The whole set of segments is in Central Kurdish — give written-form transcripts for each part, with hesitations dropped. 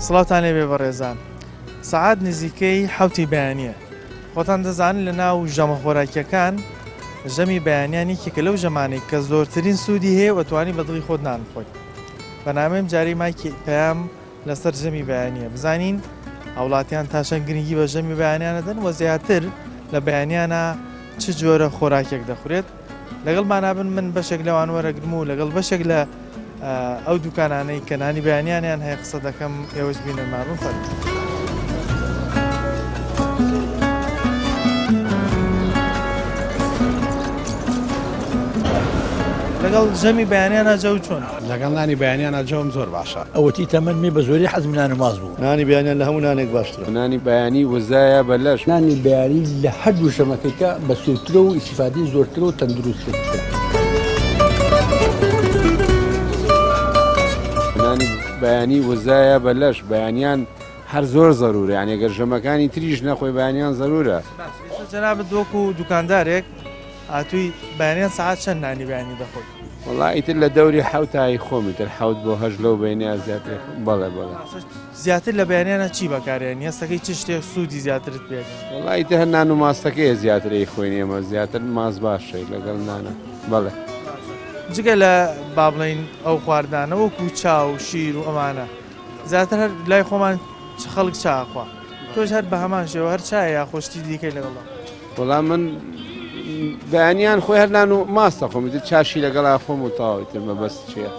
سڵاوتان لێبێ بەڕێزان سەعات نزیکەی حەوتی بەیانیە خۆتان دەزانن لە ناو ژەمە خۆراکیەکان ژەمی بەیانیان یەکێکە لەو ژەمانەی کە زۆرترین سوودی هەیە و توانی بەدڵی خۆت نان بخۆیت بەنامەیم جاری مایکی پەیام لەسەر ژەمی بەیانیە بزانین هاوڵاتیان تا چەند گرنگی بە ژەمی بەیانیان دەدەن و زیاتر لە بەیانیانە چ جۆرە خۆراکێک دەخورێت لەگەڵمانا بن من بەشێک لەوان وەرەگرم و لەگەڵ بەشێک لە ئەو دوکانانەی کە نانی بەیانیانیان هەیە قسە دەکەم ئێوەش بینەرمان بن فەرموو. لەگەڵ ژەمی بەیانیانە جەو چۆن؟ لەگەڵ نانی بەیانیانە جەوم زۆر باشە. ئەوەتی تەمەنمی بە زۆری حەزم نان و ماست بوو. نانی بەیانیان لە هەموو نانێک باشترە. نانی بەیانی وزایە بە لەش. نانی بەیانی لە هەردوو ژەمەکەیکە بەسوودترە و ئیستیفادەی زۆرترە و تەندروستترە. نانی بەیانی وزایە بە لەش. بەیانیان هەر زۆر زەرورە یانی گەر ژەمەکانی تریش نەخۆی بەیانیان زەرورە. باشە ئێستا جەنابت وەکو دوکاندارێک هاتووی بەیانیان سەعات چەند نانی بەیانی دەخۆی؟ وەڵا ئیتر لە دەوری حەوتایی خۆم ئیتر حەوت بۆ هەشت لەو بەینەیا زیاتر بەڵێ بەڵێ. زیاتر لە بەیانیانە چی بەکارێنی هەستەکەی چ شتێک سوودی زیاترت پێ دەگەیەنێ؟ وەڵا ئیتر هەر نان و ماستەکەیە زیاتر ئەیخۆین ئێمە زیاتر ماست باشە لەگەڵ نانە بەڵێ. جگە لە با بڵێین ئەو خواردنانە وەکوو چا و شیر و ئەمانە زیاتر هەر لای خۆمان خەڵک چا ئەخوا تۆش هەر بە هەمان شێوە هەر چایە یاخۆ شتی دیکەی لەگەڵدا؟ وەڵا من بەیانیان خۆی هەر نان و ماست دەخۆم ئیتر چاشی لەگەڵا خۆم و تەواو ئیتر مەبەست چییە؟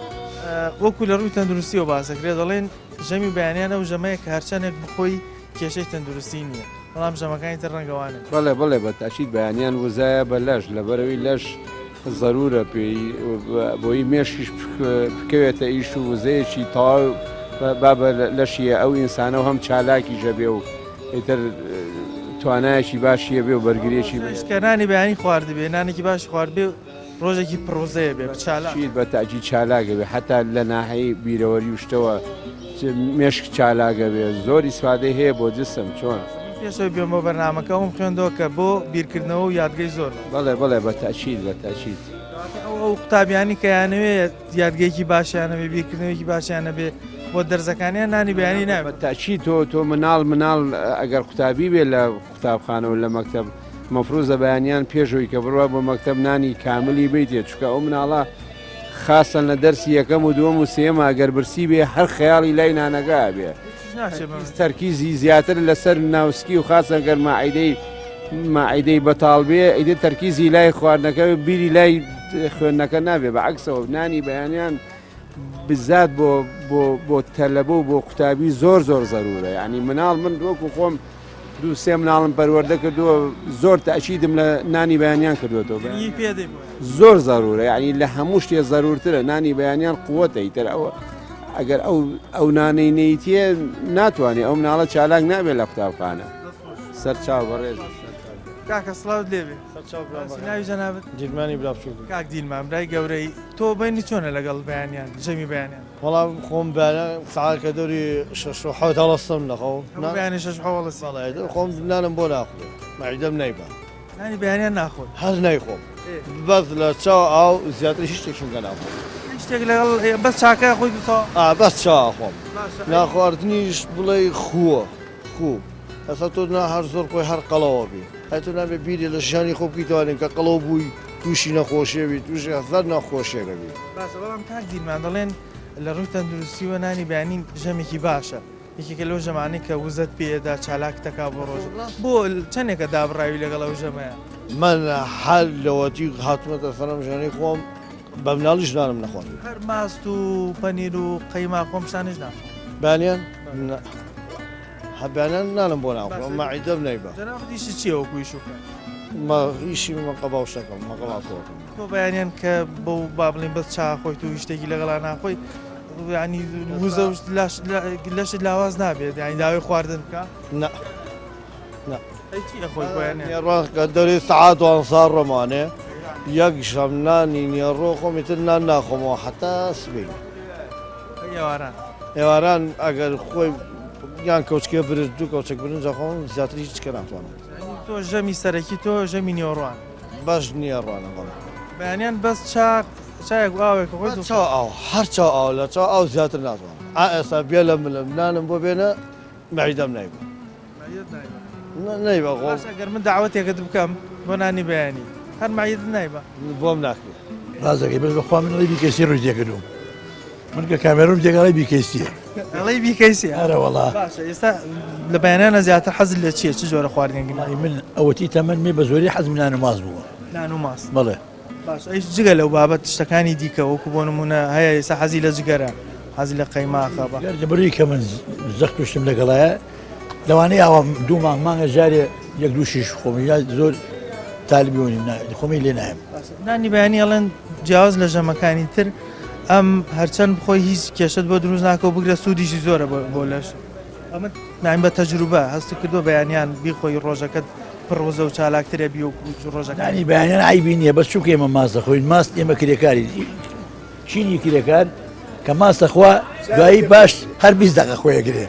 وەکو لە ڕووی تەندروستیەوە باسەکرێت دەڵێن ژەمی بەیانیان ئەو ژەمەیە کە هەرچەندێک بخۆی کێشەی تەندروستی نییە بەڵام ژەمەکانی تر ڕەنگە وا نەبێت. بەڵێ بەڵێ بە تاکید بەیانیان وزایە بە لەش لەبەرئەوەی لەش زەرورە پێی بۆی مێشکیش بکەوێتە ئیش و وزەیەکی تەواو با بە لەشی ئەو ئینسانە و هەم چالاکیش هەبێ و ئیتر توانایەکی باشی هەبێ و بەرگریەکی ڕۆژێک کە نانی بەیانی خواردبێ نانێکی باشی خواردبێ ڕۆژێکی پڕوزەیە بێ چالاک بە تاکی چالاکە بێ حتا لە ناحەی بیرەوەری و شتەوە مێشک چالاکە بێ زۆر ئیسفادەی هەیە بۆ جسم چۆن پێشەوەی بێم بۆ بەرنامەکە ئەوم خوێندەوە کە بۆ بیرکردنەوە و یادگەی زۆر بەڵێ بەڵێ بە تاکید بە تاکید ئەو ئەو قوتابیانی کە یانەوێ یادگەیەکی باشیان هەبێ بیرکردنەوەیەکی باشیان هەبێ بۆ دەرزەکانیان نانی بەیانی نابێ. بە تاکید تۆ تۆ مناڵ مناڵ ئەگەر قوتابی بێ لە قوتابخانە و لە مەکتەب مەفروزە بەیانیان پێش ئەوی کە بڕوا بۆ مەکتەب نانی کاملی بیتێ چونکە ئەو مناڵە خاسەن لە دەرسی یەکەم و دووەم و سێیەم ئەگەر برسی بێ هەر خەیاڵی لای نانەکە ئەبێ تەرکیزی زیاتر لەسەر ناوسکی و خاصە گەر ماعیدەی ماعیدەی بەتاڵ بێ ئیدی تەرکیزی لای خواردنەکە بیری لای خوێندنەکە نابێ بە عەکسەوە نانی بەیانیان بزات بۆ بۆ بۆ تەلەبە و بۆ قوتابی زۆر زۆر زەرورە یعنی مناڵ من وەکو خۆم دوو سێ مناڵم پەروەردە کردووە زۆر تەئکیدم لە نانی بەیانیان کردوێتەوە زۆر زەرورە یعنی لە هەموو شتێ زەرورترە نانی بەیانیان قوتە ئیتر ئەوە ئەگەر ئەو ئەو نانەی نەیتێ ناتوانێت ئەو مناڵە چالاک نابێت لە قوتابخانە سەر چاو بەڕێز کاکە سڵاوت لێبێ ناوی جەنابت دیلمانی برا بچووک کاک دیلمان برای گەورەی تۆ بینی چۆنە لەگەڵ بەیانیان ژەمی بەیانیان وەڵا خۆم بەیانیان سەعات کە دەوری شەش و حەوت هەڵەستم لە خەو. هەموو بەیانی شەش و حەوت هەڵەستی؟ بەڵێ ئیتر خۆم نانم بۆ ناخورێ مەعیدەم نایبا. نانی بەیانیان ناخۆی؟ هەر نایخۆم بەس لە چا و ئاو زیاتر هیچ شتێکیم کە ناخۆم. هیچ شتێک لەگەڵ بەس چاکە خۆی دوو ئا بەس چا ئەخۆم. ناخواردنیش بڵێی خووە خوو ئێستا تۆ نا هەر زۆر خۆی هەر قەڵەوە بی ئەی تۆ نابێ بیرێ لە ژیانی خۆ بکەیتەوە کە قەڵەو بووی تووشی نەخۆشیە بی تووشی هەزار نەخۆشیەک ئەبی. باشە بەڵام کاک دیلمان دەڵێن لە ڕووی تەندروستیوە نانی بەیانی ژەمێکی باشە یەکێکە لەو ژەمانەی کە وزەت پێ ئەدا چالاکت دەکا بۆ ڕۆژ بۆ چەندێکە دابڕاوی لەگەڵ ئەو ژەمەیە؟ من هەر لەوەتی هاتومەتە سەر ئەم ژیانەی خۆم بە مناڵیش نانم نەخواردووە. هەر ماست و پەنیر و قەیماق و ئەم شتانەش ناخۆی؟ بەیانیان؟ نا. هەبیانە نانم بۆ ناخۆم مەعیدەم نەیبا. جەنابت ئیشت چیە وەکو ئیش و کار؟ مە ئیشی من قەبا و شتەکەم مە قەبا کۆکەم. تۆ بەیانیان کە بەو با بڵێین بەس چا خۆیت و هیچ شتێکی لەگەڵا ناخۆی یعنی وزە و لاش لەشت لاواز نابێت یعنی داوای خواردن بکە؟ نا نا. ئەی چی ئەخۆی بەیانیان؟ نیەڕۆ کە دەرێ سەعات دوانزە ڕۆمانێ یەک ژەم نانی نیەڕۆ خۆم ئیتر نان ناخۆمەوە حەتا سبەینێ. ئەی ئێواران؟ ئێواران ئەگەر خۆی یان کەوچکێ برنج دوو کەوچک برنج ئەخۆم زیاتر هیچ کە ناتوانم. یانی تۆ ژەمی سەرەکی تۆ ژەمی نیوەڕوان؟ بەس نیوەڕوانە بەڵێ. بەیانیان بەس چا چایەک و ئاوێک خۆی چا ئاو هەر چا ئاو لە چا ئاو زیاتر ناتوانم. ئا ئێستا بێ لە ملم نانم بۆ بێنە مەعیدەم نایبا. مەعیدەت نایبا. نەیبا خۆ. باشە گەر من دەعوەتێکت بکەم بۆ نانی بەیانی هەر مەعیدەت نایبا؟ بۆم ناکرێ. ڕاست دەکەی بەس بەخوا من ئەڵێی بیکەیسی ڕووی تێکردووم من کە کامێرەم تێکا ئەڵێی بیکەیسیە. ئەڵێی بیکەیسیە؟ ئەرە وەڵا. باشە ئێستا لە بەیانیانە زیاتر حەزت لە چییە چ جۆرە خواردنێک؟ وەڵاهی من ئەوەتی تەمەنمێ بە زۆری حەزم نان و ماست بووە. نان و ماست. بەڵێ. باشە ئەی جگە لەو بابەت شتەکانی دیکە وەکو بۆ نمونە هەیە ئێستا حەزی لە جگەرە حەزی لە قەیماخە بە. گەر لەبەرەی کە من زەخت و شتم لەگەڵایە لەوانەیە ئاوا دوو مانگ مانگە جارێ یەک دوو شیش خۆم یا زۆر تالبی ونیم خۆمی لێ نایم. نانی بەیانی ئەڵێن جیاواز لە ژەمەکانی تر ئەم هەرچەند بخۆی هیچ کێشت بۆ دروست ناکە و بگرە سوودیشی زۆرە بۆ لەش. ئەمە نایم بە تەجروبە هەست کردووە بەیانیان بیخۆی ڕۆژەکەت پڕ وزە و چالاکترە بی و ڕۆژەکانی. نانی بەیانیان عەیبی نییە بەس چونکە ئێمە ماست دەخۆین ماست ئێمە کرێکاری چینی کرێکار کە ماست دەخوا دوایی باش هەر 20 دقە خۆی ئەگرێ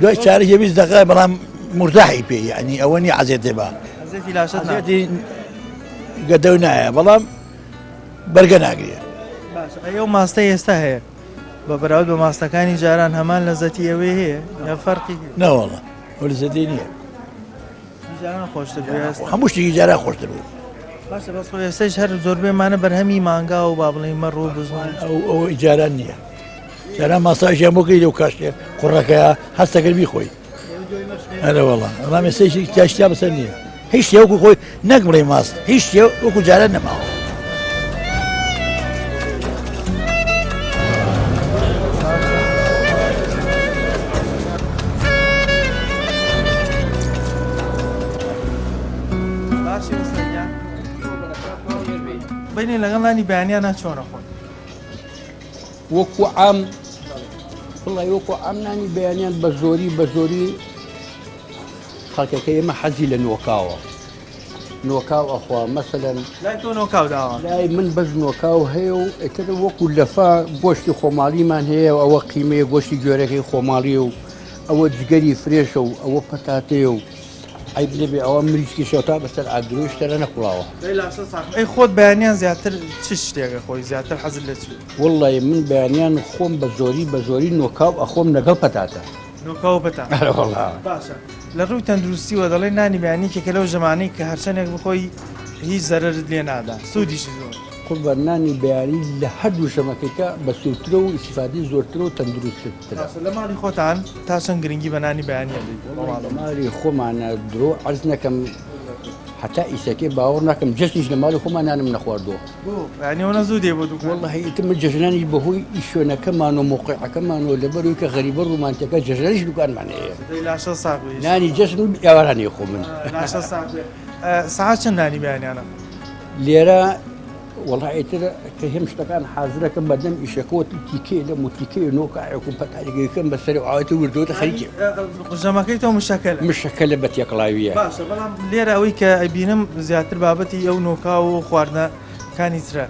دوای چارەکێ 20 دقە بەڵام مرتاحی پێ یعنی ئەوە نییە عەزێتێ با عەزێتی لاشەت نا. عەزێتی گەدەو نایە بەڵام بەرگە ناگرێ. باشە ئەی ئەو ماستەی ئێستا هەیە بە بەراورد بە ماستەکانی جاران هەمان لەزەتی ئەوەی هەیە یا فەرقی هەیە؟ نەوەڵا ئەو لەزەتی نییە. جاران خۆشتر بوو ئێستا؟ هەموو شتێکی جاران خۆشتر بوو. باشە بەس خۆ ئێستاش هەر زۆربەیمانە بەرهەمی مانگا و با بڵێین مەڕ و بزن و ئەو ئەو جاران نییە. جاران ماساژیان بۆ کردی لەو کاشتێ قوڕەکەیە هەستەکرد بیخۆی. ئەرە وەڵا بەڵام ئێستا هیچ تیا بەسەر نییە. هیچ شتێ وەکو خۆی نەک بڵێ ماست هیچ شتێ وەکو جاران نەماوە. بینی لەگەڵ نانی بەیانیانە چۆنە خۆت وەکو عام وڵی وەکو عام نانی بەیانیان بە زۆری بە زۆری خەڵکەکە ئێمە حەزی لە نۆکاوە نۆکاو ئەخوا مەسەلەن لای تۆ نۆکاو داوە؟ لای من بەس نۆکاو هەیە و ئیتر وەکو لەفە گۆشتی خۆماڵیمان هەیە و ئەوە قیمەیە گۆشتی گوێرەکەی خۆماڵیە و ئەوە جگەری فرێشە و ئەوە پەتاتەیە و عەیب نەبێ ئەوە مریشکی شەوتا بەسەر ئاگرۆی شتەرە نەکوڵاوە. دەی لاشە ساغ ئەی خۆت بەیانیان زیاتر چ شتێک ئەخۆی زیاتر حەزت لە چیە؟ وەڵڵای من بەیانیان خۆم بە زۆری بە زۆری نۆکاو ئەخۆم لەگەڵ پەتاتە. نۆکاو و پەتاتە. ئەرێ وەڵڵا. باشە لە ڕووی تەندروستیوە دەڵێن نانی بەیانی یەکێکە لەو ژەمانەی کە هەرچەندێک بخۆی هیچ زەرەرت لێ نادا سوودیشی زۆرە. قوربان نانی بەیانی لە هەردوو ژەمەکەیکە بەسوودترە و ئیستیفادەی زۆرترە و تەندروستترە. باشە لە ماڵی خۆتان تا چەند گرنگی بە نانی بەیانی ئەدەیت؟ وەڵا لە ماڵی خۆمانە درۆ عەرز نەکەم هەتا ئیسەکەی باوەڕ ناکەم جەژنیش لە ماڵی خۆمان نانم نەخواردووە. بۆ؟ یانی ئەوەنە زوو دێی بۆ دوکان؟ وەڵاهی ئیتر من جەژنانیش بەهۆی ئی شوێنەکەمان و مەوقیعەکەمان و لەبەرەوەی کە غەریبە ڕوومانتیەکە جەژنانیش دوکانمان هەیە. دەی لاشە ساغ بێ. نانی جەژن ئێوارانی خۆ من. لاشە ساغ بێ. سەعات چەند نانی بەیانیانە؟ لێرە وەڵا ئیتر کە هێم شتەکان حازرەکەم بەدەم ئیشەکەوە تیکەیە لەم و تیکەیە نۆکایەک و پەتارێکەکەم بەسەر و ئاوێتە وردۆتە خەریکێ. ژەمەکەی تۆ مشەکەلە؟ مشەکەلە بە تێکەڵاوییە. باشە بەڵام لێرە ئەوەی کە ئەیبینم زیاتر بابەتی ئەو نۆکاو و خواردنەکانی ترە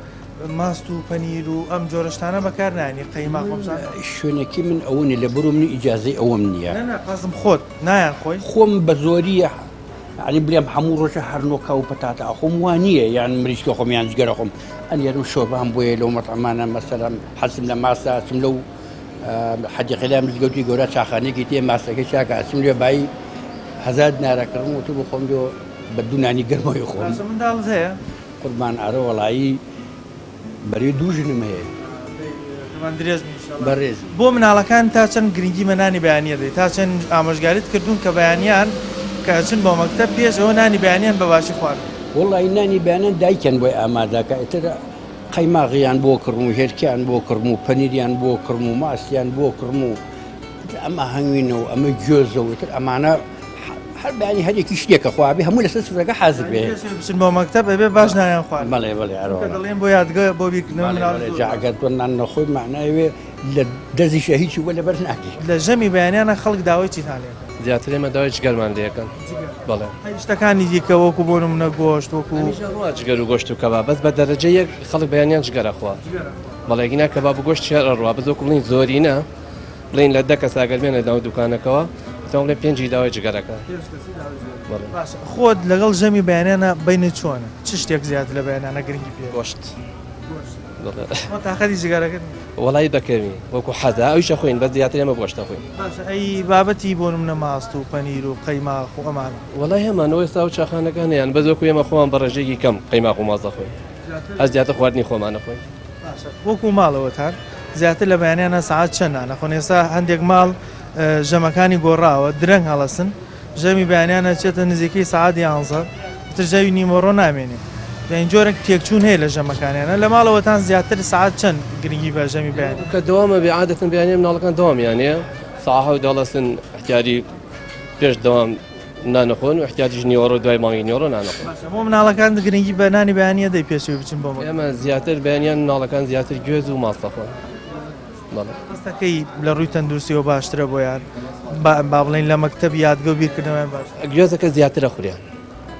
ماست و پەنیر و ئەم جۆرە شتانە بەکار نایەنی قەیماخ و ئەم شتانە؟ شوێنەکەی من ئەوە نیە لەبەرو من ئیجازەی ئەوەم نیە. نا نا قەسدم خۆت نایان خۆی؟ خۆم بە زۆری یانی بلێم هەموو ڕۆژە هەر نۆکا و پەتاتە ئەخۆم وا نییە یان مریشکە خۆم یان جگەرە خۆم ئەنێرم شۆربام بۆیە لەو مەتعەمانە مەسەلەن حەزم لە ماستە ئەچم لەو حەدیقەی لای مزگەوتی گەورە چاخانێکی تێ ماستەکەی چاکە ئەچم لێ بایی هەزار دینارە کڕم وتو بۆ خۆم لۆ بە دوو نانی گەرمەوەی خۆم. باشە منداڵت هەیە؟ قوربان ئەرە وەڵایی بەرێ دوو ژنم هەیە. تەمەن درێژ بن ئیشەڵا. بەڕێزی. بۆ مناڵەکان تا چەند گرنگی بە نانی بەیانی ئەدەی؟ تا چەند ئامۆژگاریت کردوون کە بەیانیان کە ئەچن بۆ مەکتەب پێش ئەوە نانی بەیانیان بە باشی خواردن؟ وەڵایی نانی بەیانیان دایکیان بۆی ئامادەکا ئیتر قەیماغیان بۆ کڕم و هێلکەیان بۆ کڕم و پەنیریان بۆ کڕم و ماستیان بۆ کڕم و ئیتر ئەمە هەنگوینە و ئەمە گوێزە و ئیتر ئەمانە هەر بەیانی هەرێکی شتێکە خوا بێ هەموو لەسەر سفرەکە حازر بێ. پێش ئەوەی بچن بۆ مەکتەب ئەبێ باش نانیان خوارد. بەڵێ بەڵێ چونکە ئەرێ دەڵێن بۆ یادگە بۆ بیرکردنەوەی بەڵێ مناڵ بەڵێ زۆر جا باشە. ئەگەر تۆ نان نەخۆی مەعنای وێ لە دەستیشا هیچی بۆ لەبەر ناگری. لە ژەمی بەیانیانە خەڵک داوای چیتان لێ ئەکەن؟ زیاتر ئێمە داوای جگەرمان لێ ئەکەن. جگەر. بەڵێ. ئەی شتەکانی دیکە وەکو بۆ نمونە گۆشت وەکو. هەمیشە ڕوا جگەر و گۆشت و کەباب بەس بە دەرەجە یەک خەڵک بەیانیان جگەر ئەخوا. جگەر ئەخوا. بەڵێ گینا کەباب و گۆشت هەر ئەڕوا بەس وەکو بڵێین زۆرینە بڵێین لە دە کەس ئەگەر بێنە ناو دوکانەکەوە ئەتوانم بڵێم پێنجی داوای جگەرەکە. پێنج کەسی داوای جگەرەکە. بەڵێ. باشە خۆت لەگەڵ ژەمی بەیانیانە بەینت چۆنە؟ چ شتێک زیاتر لە بەیانیانە گرنگی پێ؟ گۆشت. گۆشت. خۆ تاقەتی جگەرەکەت نییە؟ وەڵایی بەکەمی وەکو حەزە ئەویش ئەخۆین بەس زیاتر ئێمە گۆشت ئەخۆین. باشە ئەی بابەتی بۆ نمونە ماست و پەنیر و قەیماخ و ئەمانە؟ وەڵایی هەمان ئەوە ئێستا ئەو چاخانەکان هەیان بەس وەکو ئێمە خۆمان بە ڕێژەیەکی کەم قەیماخ و ماست دەخۆین هەر زیاتر خواردنی خۆمان ئەخۆین. باشە وەکو ماڵەوەتان زیاتر لە بەیانیانە سەعات چەند نان ئەخۆن؟ ئێستا هەندێک ماڵ ژەمەکانی گۆڕاوە درەنگ هەڵەسن ژەمی بەیانیان ئەچێتە نزیکەی سەعات یانزە ئیتر ژەوی نیمەڕۆ نامێنێ یانی جۆرێک تێکچوون هەیە لە ژەمەکانیانە لە ماڵەوەتان زیاتر سەعات چەند گرنگی بە ژەمی بەیانی کە دەوامە بێ عادەتەن بەیانیان مناڵەکان دەوامیان هەیە سەعات حەوت هەڵەسن احتیاجی پێش دەوام نانەخۆن و احتیاجیش نیوەڕۆ دوای مانگی نیوەڕۆ نانەخۆن. باشە بۆ مناڵەکان گرنگی بە نانی بەیانیە دەی پێشەوەی بچن بۆ مەکتەب؟ ئێمە زیاتر بەیانیان مناڵەکان زیاتر گوێز و ماست دەخۆن. بەڵێ. مەستەکەی لە ڕووی تەندروستیەوە باشترە بۆیان با بڵێین لە مەکتەب یادگە و بیرکردنەوەیان باشترە. گوێزەکە زیاترە خورێ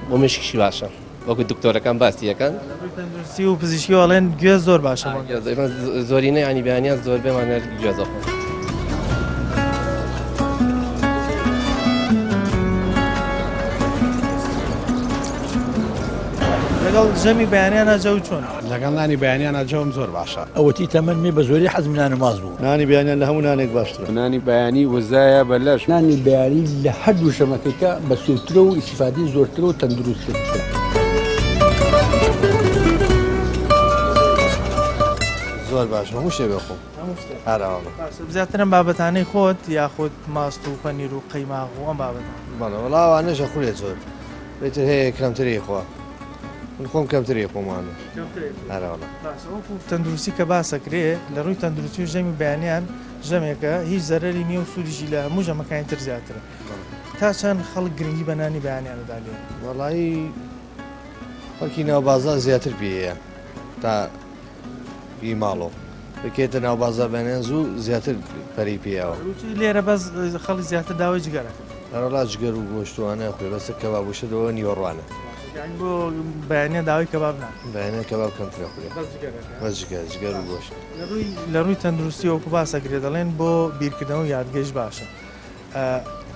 بۆ مێشکیشی باشە وەکو دکتۆرەکان باسی ئەکەن. لە ڕووی تەندروستی و پزیشکیەوە ئەڵێن گوێز زۆر باشە بۆ گوێز ئێمە زۆرینە یانی بەیانیان زۆربەمان هەر گوێز ئەخۆن. لەگەڵ ژەمی بەیانیانا جەو چۆنە؟ لەگەڵ نانی بەیانیانا جەوم زۆر باشە. ئەوەتی تەمەنمی بە زۆری حەزم نان و ماست بوو. نانی بەیانیان لە هەموو نانێک باشترە. نانی بەیانی وزایە بە لەش. نانی بەیانی لە هەردوو ژەمەکەیکە بەسوودترە و ئیستیفادەی زۆرترە و تەندروستترە. زۆر باشە هەموو شتێک دەخۆم. هەموو شتێک. ئارەوەڵا. باشە زیاتر ئەم بابەتانەی خۆت یاخود ماست و پەنیر و قەیماغ و ئەم بابەتانە؟ بەڵێ وەڵا ئەوانەش ئەخورێت زۆر. ئیتر هەیە کەمتر ئەیخوا. من خۆم کەمتر ئەیخۆم وانە. کەمتر ئەیخۆی. ئارەوەڵا. باشە وەکو تەندروستی کە باس ئەکرێ لە ڕووی تەندروستی و ژەمی بەیانیان ژەمێکە هیچ زەرەری نییە و سوودیشی لە هەموو ژەمەکانی تر زیاترە. تا چەند خەڵک گرنگی بە نانی بەیانیان ئەدا لێرە؟ وەڵایی خەڵکی ناو بازاڕ زیاتر پێی هەیە تا ی ماڵۆ بکێتە ناو بازاڕ بەیانیان زوو زیاتر پەرەی پێیاوە. وتی لێرە بەس خەڵک زیاتر داوای جگەر ئەکەن. ئەرەڵا جگەر و گۆشت و ئەوانە ئەخورێ بەس کەباب و شت ئەوە نیوەڕوانە. یانی بۆ بەیانیان داوای کەباب ناکەن؟ بەیانیان کەباب کەمتر ئەخورێ. بەس جگەر ئەکەن؟ بەس جگەر، جگەر و گۆشت. لە ڕووی لە ڕووی تەندروستیەوە وەکو باس ئەکرێ دەڵێن بۆ بیرکردنەوە و یادگەیش باشە.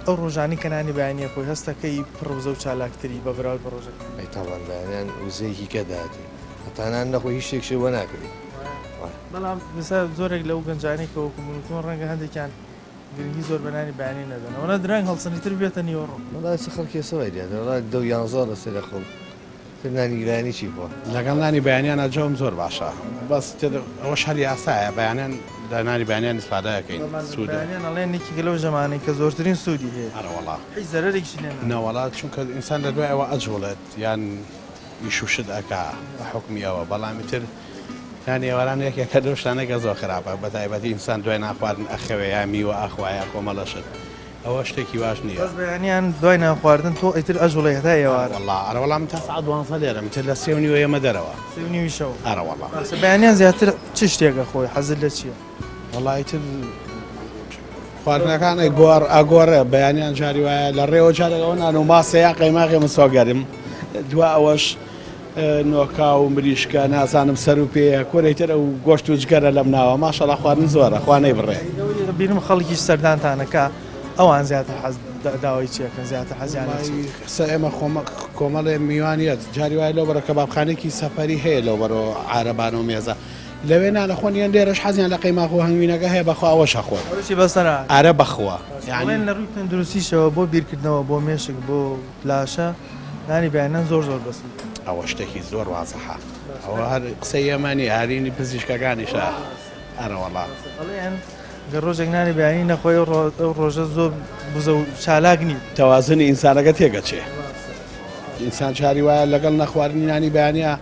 ئەو ڕۆژانەی کە نانی بەیانیە خۆی هەستەکەی پڕ وزە و چالاکتری بە بەراورد بە ڕۆژەکانی. ئەی تەبعەن بەیانیان وزەیەکی کە دەهاتێ. هەتا نان نەخۆی هیچ شتێک شێ بۆ ناکرێ. بەڵام ئێستا زۆرێک لەو گەنجانەی کە وەکو من و تۆن ڕەنگە هەندێکیان گرنگی زۆر بە نانی بەیانی نەدەن ئەوەنە درەنگ هەڵسن ئیتر بێتە نیوەڕۆ. وەڵا ئێستا خەڵکی ئێستا وای لێهاتوە وەڵا دە و یانزە لەسەر خۆم تر نانی بەیانی چی بخوا. لەگەڵ نانی بەیانیانا جەوم زۆر باشە بەس تر ئەوەش هەر یاسایە بەیانیان لە نانی بەیانیان ئیسفادە ئەکەین سوودە. بەیانیان ئەڵێن یەکێکە لەو ژەمانەی کە زۆرترین سوودی هەیە. ئەرەوەڵا. هیچ زەرەرێکیشی لێ نابێت. نەوەڵا چونکە ئینسان لە دوای ئەوە ئەجوڵێت یان ئیش و شت ئەکا بە حوکمی ئەوە بەڵام ئیتر نانی ئێواران یەکێکە لەو شتانەی کە زۆر خراپە بە تایبەتی ئینسان دوای نان خواردن ئەخەوێ یا میوە ئەخوا یا کۆمەڵە شت ئەوە شتێکی باش نییە. بەس بەیانیان دوای نان خواردن تۆ ئیتر ئەجوڵێی هەتا ئێوارە. ئەرەوەڵا ئەرەوەڵا من تا سەعات دوانزە لێرەم ئیتر لە سێ و نیوە ئێمە دەرەوە. سێ و نیوی شەو. ئەرەوەڵا. باشە بەیانیان زیاتر چ شتێک ئەخۆی حەزت لە چییە؟ وەڵا ئیتر خواردنەکان ئەگۆڕ ئەگۆڕێ بەیانیان جاری وایە لە ڕێوە جارێک ئەوە نان و ماسە یا قەیماغێ مسۆگەرم دوا ئەوەش نۆکا و مریشکە نازانم سەر و پێیە کۆرەی تر ئەو گۆشت و جگەرە لەم ناوە ماشەڵا خواردن زۆرە خوا نەیبڕێ. بینم خەڵکیش سەردانتانەکا ئەوان زیاتر حەز داوای چی ئەکەن زیاتر حەزیان لە چیە؟ قسە ئێمە خۆمە کۆمەڵێ میوانیەت جاری وایە لەو بەرە کەبابخانێکی سەفەری هەیە لەو بەرەوە عارەبانە و مێزە لەوێ نان ئەخۆن یان لێرەش حەزیان لە قەیماخ و هەنگوینەکە هەیە بەخوا ئەوەش ئەخۆن. ئەوەشی بەسەر هات. ئارە بەخوا یانی. ئەڵێن لە ڕووی تەندروستیشەوە بۆ بیرکردنەوە بۆ مێشک بۆ لاشە نانی بەیانیان زۆر زۆر بەسوودە. ئەوە شتێکی زۆر وازحە ئەوە هەر قسەی ئێمە نییە هەرینی پزیشکەکانیشە ئەرەوەڵا. ئەڵێن گەر ڕۆژێک نانی بەیانی نەخۆی ئەو ڕۆژە زۆر بزە و چالاک نیت. تەوازنی ئینسانەکە تێکەچێ ئینسان جاری وایە لەگەڵ نەخواردنی نانی بەیانیا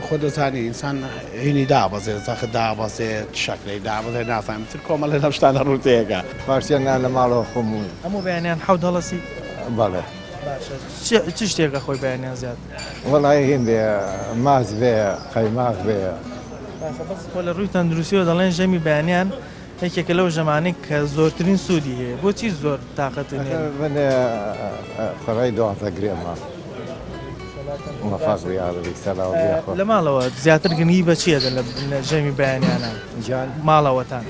خۆ دەزانی ئینسان هینی دابەزێت زەخت دابەزێت شەکرەی دابەزێت نازانم تر کۆمەڵێ لەم شتانە ڕووتەیەکە. پارچە نان لە ماڵەوە خۆم و. هەموو بەیانیان حەوت هەڵەسی؟ بەڵێ. باشە چ شتێک ئەخۆی بەیانیان زیاتر؟ وەڵایی هین بێ ماست بێ قەیماخ بێ. باشە بەس خۆ لە ڕووی تەندروستیەوە دەڵێن ژەمی بەیانیان یەکێکە لەو ژەمانەی کە زۆرترین سوودی هەیە بۆچی زۆر تاقەتت نییە؟ من قەرای دوانزە گرێمە. موفق بی یاربی سەلاو بی یاخوا. لە ماڵەوە زیاتر گرنگی بە چی ئەدەن لە ژەمی بەیانیانە؟ جان ماڵەوەتان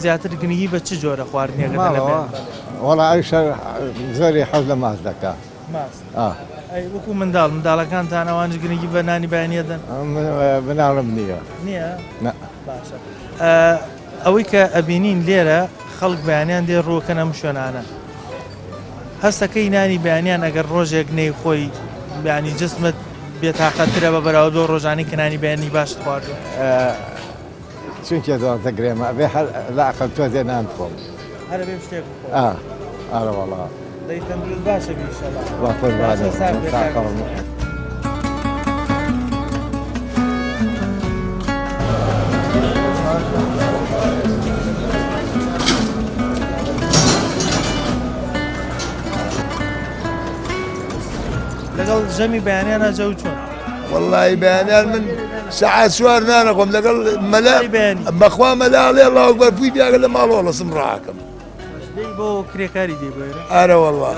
زیاتر گرنگی بە چ جۆرە خواردنێک ئەدەن لە ماڵەوە؟ بەیانیان؟ وەڵا ئەویش هەر زۆری حەز لە ماست دەکا. ماست. ئا. ئەی وەکو منداڵ منداڵەکانتان ئەوانش گرنگی بە نانی بەیانیە دەن؟ مناڵم نییە. نییە؟ نا. باشە ئەوەی کە ئەبینین لێرە خەڵک بەیانیان دێ ڕووەکەن ئەم شوێنانە هەستەکەی نانی بەیانیان ئەگەر ڕۆژێک نەی خۆی بیانی جسمت بێتاقەترە بە بەراورد بەو ڕۆژانەی کە نانی بەیانی باشت خواردووە. چونکێ دەگرێمە ئەبێ هەر لە ئەقل تۆزێ نان بخۆم. هەر ئەبێ شتێک بخۆم. ئا ئارە وەڵا. دەی تەندروست باشە بی ئیشەڵا. وا قوربانت باشە ساغ بێ کاک ساخەڵم. لەگەڵ ژەمی بەیانیانە جەو چۆن؟ وەڵی بەیانیان من سەعات چوار نانەخۆم لەگەڵ مەلا بەخوا مەلا ئەڵێ اللە اکبر فوی پیاگە لە ماڵەوە ڵەسم ڕاکەم بۆ کرێکاری دێ بۆ ئارە وەڵا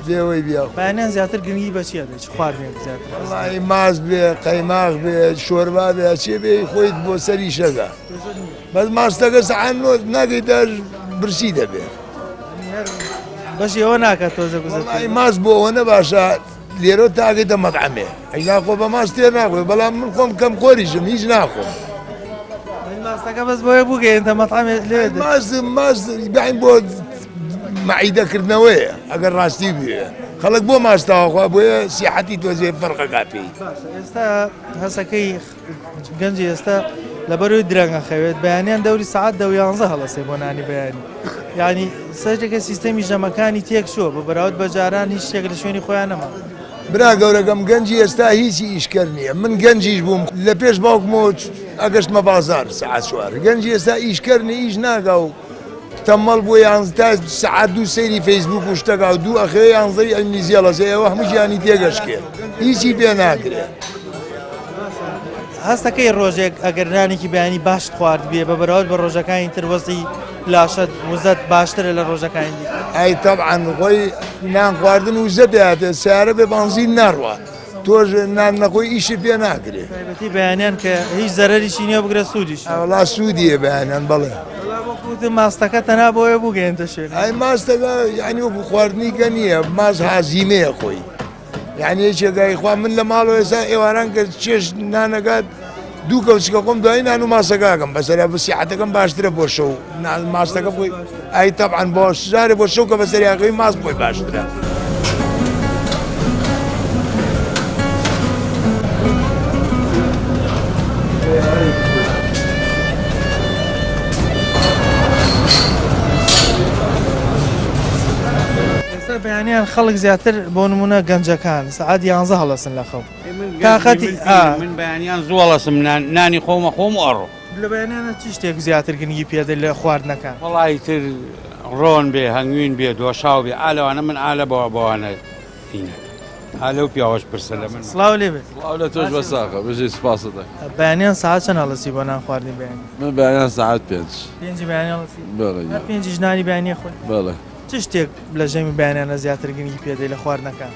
دێوەی بیا بەیانیان زیاتر گرنگی بە چیە دەچ خواردنێک زیاتر وەڵی ماست بێ قەیماغ بێ شۆربا بێ چێ بێ خۆیت بۆ سەری شەگە بەس ماستەکە سەعات نۆ ناگەیتە برسی دەبێ بەشی ئەوە ناکات تۆزە گوزەر وەڵی ماست بۆ ئەوە نەباشە لێرەوە تا ئەگەیتە مەتعەمێ ئەینا خۆ بە ماست تێر ناخۆی بەڵام من خۆم کەم خۆریشم هیچ ناخۆم ماستەکە بەس بۆیە بگەێنتە مەتعەمێ لێ ماست ماست بەین بۆ مەعیدەکردنەوەیە ئەگەر ڕاستی بێ خەڵک بۆ ماستاوەخوا بۆیە سیحەتی تۆزێ فەرقەکا پێی ئێستا هەسەکەی گەنجی ئێستا لەبەرەوەی درەنگ ئەخەوێت بەیانیان دەوری سەعات دە و یانزە هەڵەسێ بۆ نانی بەیانی یعنی سەرێکە سیستەمی ژەمەکانی تێک چووە بە بەراورد بە جاران هیچ شتێک لە شوێنی خۆیان نەما. برا گەورەکەم گەنجی ئێستا هیچی ئیشکەر نییە من گەنجیش بووم لە پێش باوکمەوە ئەگەشتمە بازار سەعات چوار گەنجی ئێستا ئیشکەر نیە ئیش ناکا و تەمەڵ بۆ یانز تا سەعات دوو سەیری فەیسبوک و شتەکا و دوو ئەخەوێ یانزەی ئینگلیزی هەڵەسێ ئەوە هەموو ژیانی تێگەشکێ هیچی پێ ناکرێ. هەستەکەی ڕۆژێک ئەگەر نانێکی بەیانی باشت خوارد بێ بە بەراورد بە ڕۆژەکانی تر وەزعی لاشەت وزەت باشترە لە ڕۆژەکانی دیکە؟ ئەی تەبعەن خۆی نان خواردن وزە پێاتێ سیارە بێ بانزین ناڕوا تۆش نان نەخۆی ئیشت پێ ناکرێ. تایبەتی بەیانیان کە هیچ زەرەریشی نییە بگرە سوودیشی. وەڵا سوودی هەیە بەیانیان بەڵێ. وەڵا وەکو وتم ماستەکە تەنها بۆیە بوو گەیەنتە شوێنێ. ئەی ماستەکە یانی وەکو خواردنی کە نییە ماست هازیمەیە خۆی یانی یەکێک ئەیخوا من لە ماڵەوە ئێستا ئێواران کە چێشت نانەکات دوو کەوچکە خۆم دوایی نان و ماستەکە ئەکەم بەسەرا سیحەتەکەم باشترە بۆ شەو ماستەکە بۆی ئەی تەبعەن بۆ جارێ بۆ شەو کە بەسەری ئاخەوی ماست بۆی باشترە. ئێستا بەیانیان خەڵک زیاتر بۆ نمونە گەنجەکان سەعات یانزە هەڵەسن لە خەو تاقەتی من بەیانیان زوو هەڵەسم نانی خۆمە خۆم و ئەڕۆم. لە بەیانیانە چ شتێک زیاتر گرنگی پێدەی لە خواردنەکان؟ وەڵا ئیتر ڕۆن بێ هەنگوین بێ دۆشاو بێ ئا لەوانە من ئا لە بەوە بەوانە هینە ئا لەو پیاوەش پرسە لە من. سڵاو لێ بێت. سڵاو لە تۆش بەساخە بژی سوپاست دەکەم. بەیانیان سەعات چەند هەڵەسی بۆ نان خواردنی بەیانی؟ من بەیانیان سەعات پێنج. پێنجی بەیانی هەڵەسی؟ بەڵێ. هەر پێنجیش نانی بەیانی ئەخۆی؟ بەڵێ. چ شتێک لە ژەمی بەیانیانە زیاتر گرنگی پێدەی لە خواردنەکان؟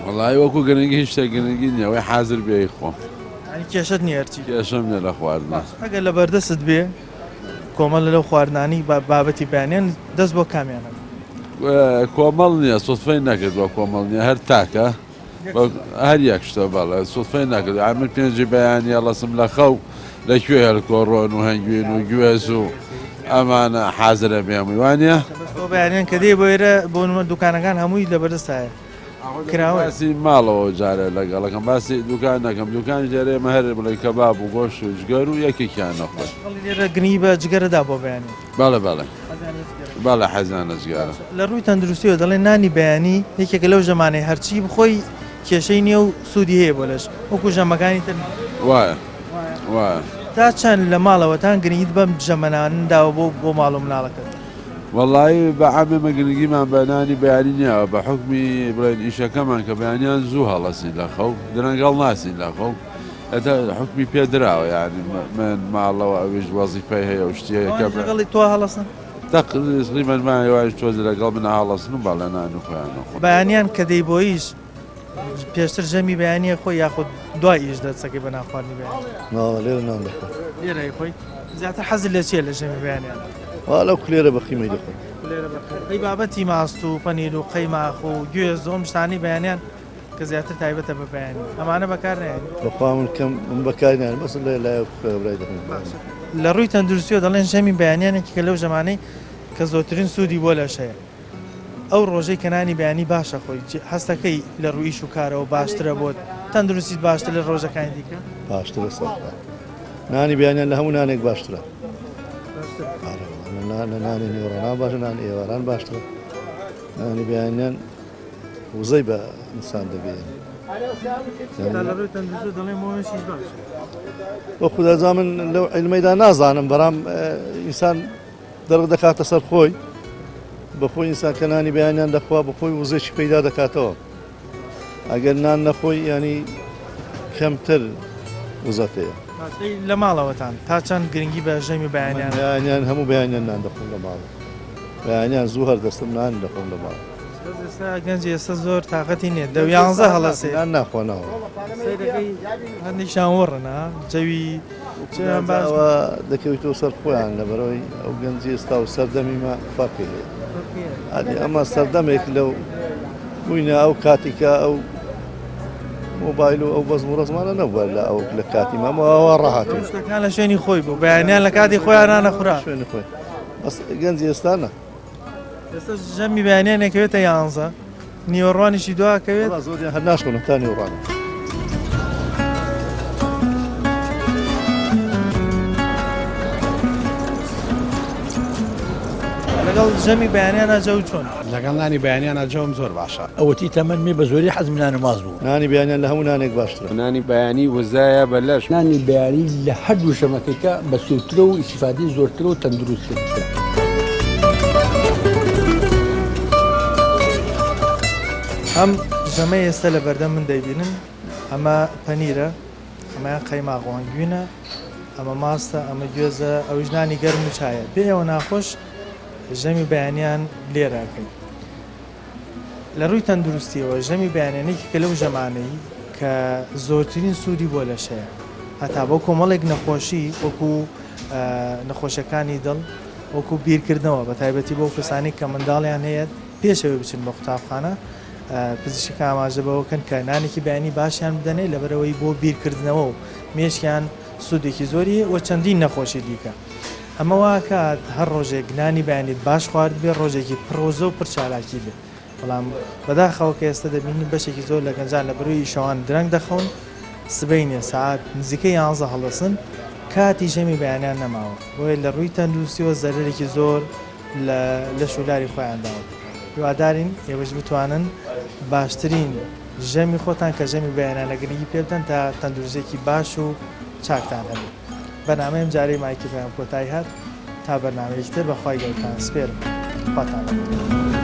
وەڵایی وەکو گرنگی هیچ شتێک گرنگی نییە ئەوەی حازر بێ ئەیخۆم. یانی کێشەت نییە هەرچی؟ کێشەم نییە لە خواردنا. باشە ئەگەر لە بەردەستت بێ کۆمەڵە لەو خواردنانەی بابەتی بەیانیان دەست بۆ کامیان ئەبەی؟ کۆمەڵ نییە سوتفەی نەکردووە کۆمەڵ نییە هەر تاکە هەر یەک شتە بەڵێ سوتفەی نەکردووە یانی من پێنجی بەیانی هەڵەسم لە خەو لە کوێ هەلکۆ ڕۆن و هەنگوین و گوێز و ئەمانە حازرە بێ هەمووی وانە؟ بەس تۆ بەیانیان کە دێی بۆ ئێرە بۆ نموونە دوکانەکان هەمووی لەبەردەستایە کراوەیە. باسی ماڵەوە جارێ لەگەڵەکەم باسی دوکان نەکەم دوکانیش لێرە ئێمە هەر بڵێ کەباب و گۆشت و جگەر و یەکێکیان نەخۆین. خەڵک لێرە گرنگی بە جگەرە دا بۆ بەیانی. بەڵێ بەڵێ بەڵێ حەزیان لە جگەرە. لە ڕووی تەندروستیەوە دەڵێن نانی بەیانی یەکێکە لەو ژەمانەی هەرچی بخۆی کێشەی نییە و سوودی هەیە بۆ لەش وەکو ژەمەکانی تر نییە. وایە وایە. تا چەند لە ماڵەوەتان گرنگیت بەم ژەمەنانە داوە بۆ بۆ ماڵ و مناڵەکەت؟ وەڵایی بە عام ئێمە گرنگیمان بە نانی بەیانی نییە بە حوکمی بڵێن ئیشەکەمان کە بەیانیان زوو هەڵەسین لە خەو درەنگ هەڵناسین لە خەو ئەتە حوکمی پێ دراوە یانی من ماڵەوە ئەویش وەزیفەی هەیە و شتی هەیە کە ئەوانیش لەگەڵی تۆ هەڵەسن؟ تەقریبەن وایش تۆزێ لەگەڵ من هەڵەسن و بەڵێ نان و خۆیان ئەخۆن. بەیانیان کە دێی بۆ ئیش پێشتر ژەمی بەیانیە خۆی یاخود دوای ئیش دەرسەکەی بە نان خواردنی بەیانی؟ ناوە لێرە نان دەخۆم. لێرە ئەیخۆی؟ زیاتر حەزت لە چییە لە ژەمی بەیانیان؟ وا لەو کولێرە بە قیمەی دەخۆم. کولێرە بە قیمە. ئەی بابەتی ماست و پەنیر و قەیماخ و گوێز و ئەم شتانەی بەیانیان؟ کە زیاتر تایبەتە بە بەیانی ئەمانە بەکار نایەنی؟ بەخوا من کەم من بەکاری نایەنم بەس لە لای برای دەخۆم. باشە لە ڕووی تەندروستیەوە دەڵێن ژەمی بەیانیان یەکێکە لەو ژەمانەی کە زۆرترین سوودی بۆ لەش هەیە ئەو ڕۆژەی کە نانی بەیانی باشە خۆی هەستەکەی لە ڕووی ئیش و کارەوە باشترە بۆت تەندروستیت باشتر لە ڕۆژەکانی دیکە؟ باشترە سەرخوا نانی بەیانیان لە هەموو نانێک باشترە. لە نانی نیوەڕۆنان باشە نانی ئێواران باشترە نانی بەیانیان وزەی بە ئینسان دەگەیەنێ. بۆ خودا جا من لەو عیلمەیدا نازانم بەرام ئینسان دەرق دەکاتە سەر خۆی بەخۆی ئینسان کە نانی بەیانیان دەخوا بەخۆی وزێکی پەیدا دەکاتەوە ئەگەر نان نەخۆی ینی کەمتر وزەت هەیە. لە ماڵەوەتان تا چەند گرنگی بە ژەمی بەیانیان؟ بەیانیان هەموو بەیانیان نان دەخۆم لە ماڵەوە بەیانیان زوو هەردەستم نان دەخۆم لە ماڵ. بەس ئێستا گەنجی ئێستا زۆر تاقەتی نییە دە و یانزە هەڵەسێ. نان ناخۆنەوە. سەیرەکەی هەندێکیان وڕن ها جەوی جەویان باش. ئەوە دەکەویتەوە سەر خۆیان لەبەرئەوەی ئەو گەنجی ئێستا و سەردەمی مە فەرقی هەیە. ئەدی ئەمە سەردەمێک لەو بووینە ئەو کاتی کە ئەو مۆبایل و ئەو بەزم و ڕەزمانە نەبووە لە ئەو لە کاتی مامەوە ڕاهاتوو. شتەکان لە شوێنی خۆی بوو بەیانیان لە کاتی خۆیان نانەخورا. شوێنی خۆی بەس گەنجی ئێستا نا. ئێستا ژەمی بەیانیان ئەکەوێتە یانزە نیوەڕوانیشی دواکەوێت. وەڵا زۆریان هەر ناشخۆن هەتا نیوەڕوان. لەگەڵ ژەمی بەیانیانا جەو چۆن؟ لەگەڵ نانی بەیانیانا جەوم زۆر باشە. ئەوەتی تەمەنمی بە زۆری حەزم نان و ماست بوو. نانی بەیانیان لە هەموو نانێک باشترە. نانی بەیانی وزایە بە لەش. نانی بەیانی لە هەردوو ژەمەکەیکە بەسوودترە و ئیستیفادەی زۆرترە و تەندروستترە. ئەم ژەمەی ئێستا لە بەردەم من دەیبینن ئەمە پەنیرە، ئەمەیان قەیماغ و هەنگوینە، ئەمە ماستە، ئەمە گوێزە، ئەویش نانی گەرم و چایە. بێ ئێوە ناخۆش ژەمی بەیانیان لێرە ئەکەین. لە ڕووی تەندروستیەوە ژەمی بەیانیان یەکێکە لەو ژەمانەی کە زۆرترین سوودی بۆ لەش هەیە هەتا بۆ کۆمەڵێک نەخۆشی وەکو نەخۆشیەکانی دڵ وەکو بیرکردنەوە بە تایبەتی بۆ کەسانی کە منداڵیان هەیە پێشەوەی بچن بۆ قوتابخانە پزیشکەکە ئاماژە بەوەکەن کە نانێکی بەیانی باشیان بدەنێ لەبەرەوەی بۆ بیرکردنەوە و مێشکیان سوودێکی زۆری و چەندین نەخۆشی دیکە. ئەمە وا ئەکات هەر ڕۆژێک نانی بەیانیت باش خواردبێ ڕۆژێکی پڕ وزە و پڕ چالاکی بێ بەڵام بەداخەوە کە ئێستا دەبینین بەشێکی زۆر لە گەنجان لە بەروی شەوان درەنگ دەخەون سبەینێ سەعات نزیکەی یانزە هەڵدەسن کاتی ژەمی بەیانیان نەماوە بۆیە لە ڕووی تەندروستیەوە زەرەرێکی زۆر لە لەش و لاری خۆیان داوە هیوادارین ئێوەش بتوانن باشترین ژەمی خۆتان کە ژەمی بەیانانە گرنگی پێ بدەن تا تەندروستیەکی باش و چاکتان هەبێت. بەرنامەی ئەمجارەی مایکی پەیام کۆتایی هات تا بەرنامەیەکی تر بە خوای گەورەتان سپێرم خواتان لەگەڵ.